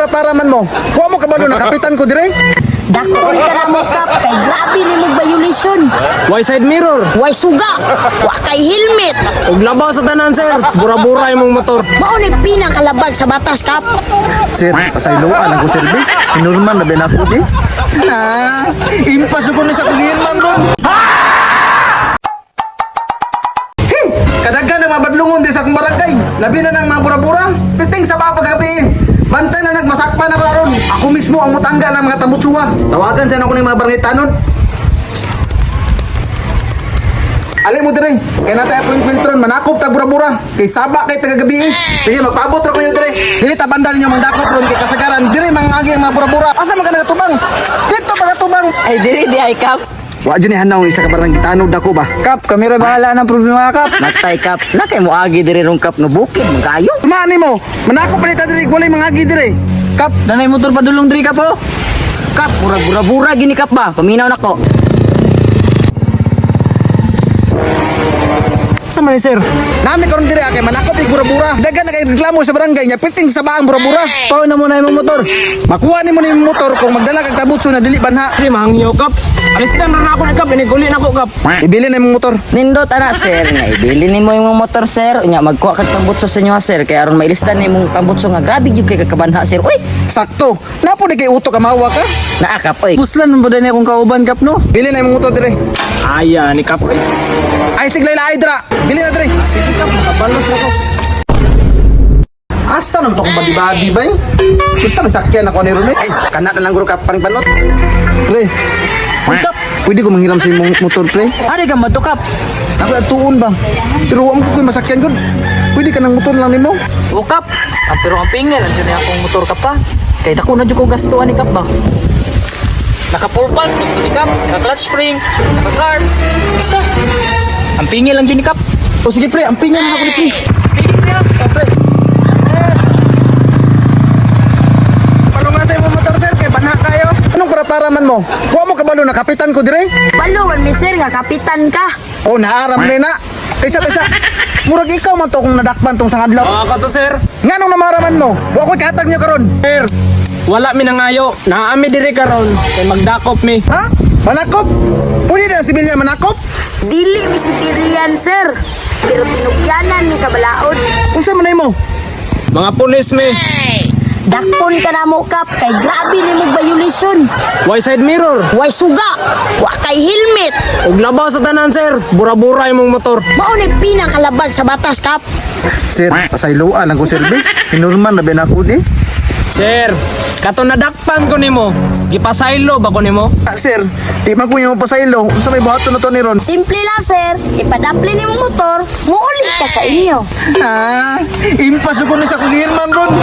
para-para man mo? Wa mo kabalo na kapitan ko dire? Dakpon ka na mo, Kap, kay grabe ni mong violation. Way side mirror. Way suga, wa kay helmet. Ug labaw sa tanan, sir. Bura-bura imong motor. Mao ni pinakalabag sa batas, Kap. Sir, pasayloan ako sir di. Hinurman na ba na ako di? Ah, impas ko ni sa kuhirman ron. Hmm, kadaghan ang mabadlungon di sa akong barangay. Labi na ng mga bura-bura. Piting sa paggabi. Bantay na nagmasakpan na ron. Ako mismo ang mutangga ng mga tambutsuwa. Tawagan sana ako ng mga barangay tanod. Ali mo dire, kay natay appointment ron, manakop tag bura-bura. Kay saba kay tagagabi. Sige, magpaabot ra ko ninyo dire. Dili ta banda ninyo mangdakop ron kay kasagaran dire mangagi ang mga bura-bura. Asa man ka nagatubang? Dito pa katubang. Ay, diri di ay, Kap. Wa jud ni hanaw isa ka barangay tanod dako ba. Kap, kami ra bahala ng problema, Kap. Natay, Kap. Na kay mo agi diri rong, Kap, no bukid man kayo. Tumaan nimo, manakop pa ni ta dire walay mangagi dire. Kap, danay motor padulong diri, Kap, oh. Kap, murag bura-bura gini, Kap ba. Paminaw nako. Sa man ni, sir? Nami karon dire kay manakop ig bura-bura. Dagan na kay reklamo sa barangay nya piting sa baang bura-bura. Pao na mo na imong motor. Makuha nimo ni motor kung magdala kag tabutso na dili banha. Di mahangyo, Kap. Alis na na ako ni Kap. Iniguli na ko, Kap. Ibili na imong motor. Nindot ana, sir, nga ibili nimo imong motor, sir. Unya magkuha kag tambutso sa inyo, ha, sir, kay aron mailistan nimong tambutso nga grabe gyud kay kakabanha, sir. Uy, Sakto. Napo ni kay utok ka mawa ka. naa, Kap, oy. Puslan man po din akong kauban, Kap, no? Bili na imong motor dire. Aya ni Kap. Oy. Ay siglay laay dra. Bili na dire. Sige, Kap. Makabalos na ko. Asa naman to akong badi-badi bay? Gusto may sakyan ako ni Rune. Ay, kana na lang guro ka pang panot. Pre. Kap, pwede ko manghiram sa imong motor, pre? Ari ka madto, Kap. Ako atuon ba? Pero wa mo ko masakyan gud. Pwede ka ng motor lang nimo. O, Kap. Ang pero ang pingil, andyan na akong motor, Kap, pa. Kay dako na jud ko gastuan ni Kap ba. Naka full pump ni Kap, naka clutch spring, naka carb. Basta. Ang pingil lang jud ni Kap. O sige pre, ang pingan na ako ni pre. Pre. Palungan sa imong motor, sir. Kay banha kayo. Anong para-para man mo? Wa mo kabalo na kapitan ko dire? Balo man mi, sir, nga kapitan ka. O naaram na na. Taysa taysa. Murag ikaw man to kung nadakpan tong sa adlaw. Oo, ako to, sir. Nganong namaraman mo? Wa ko'y kahatag niyo karon. Sir, wala mi nangayo. Naami diri karon kay magdakop mi. Ha? Manakop? Pwede na sibilyan manakop? Dili mi si Pirlian, sir. Pero tinugyanan mi sa balaod. Unsa man mo? Mga pulis mi. Dakpon ka na mo, Kap, kay grabe ni mong violation. Way side mirror. Way suga, wa kay helmet. Ug labaw sa tanan, sir. Bura-bura imong motor. Mao ni pinakalabag sa batas, Kap. Sir, pasayloan lang ko sir bi. Hinurman na ba na ako di? Sir, kato nadakpan ko nimo. Gipasaylo ba ko nimo? Ah, sir, di man ko yung pasaylo. Unsa may buhaton na to ni Ron? Simple lang, sir. Ipadapli ni mong motor, muuli ka sa inyo. Ah, impas ko ni sa kuhirman ron.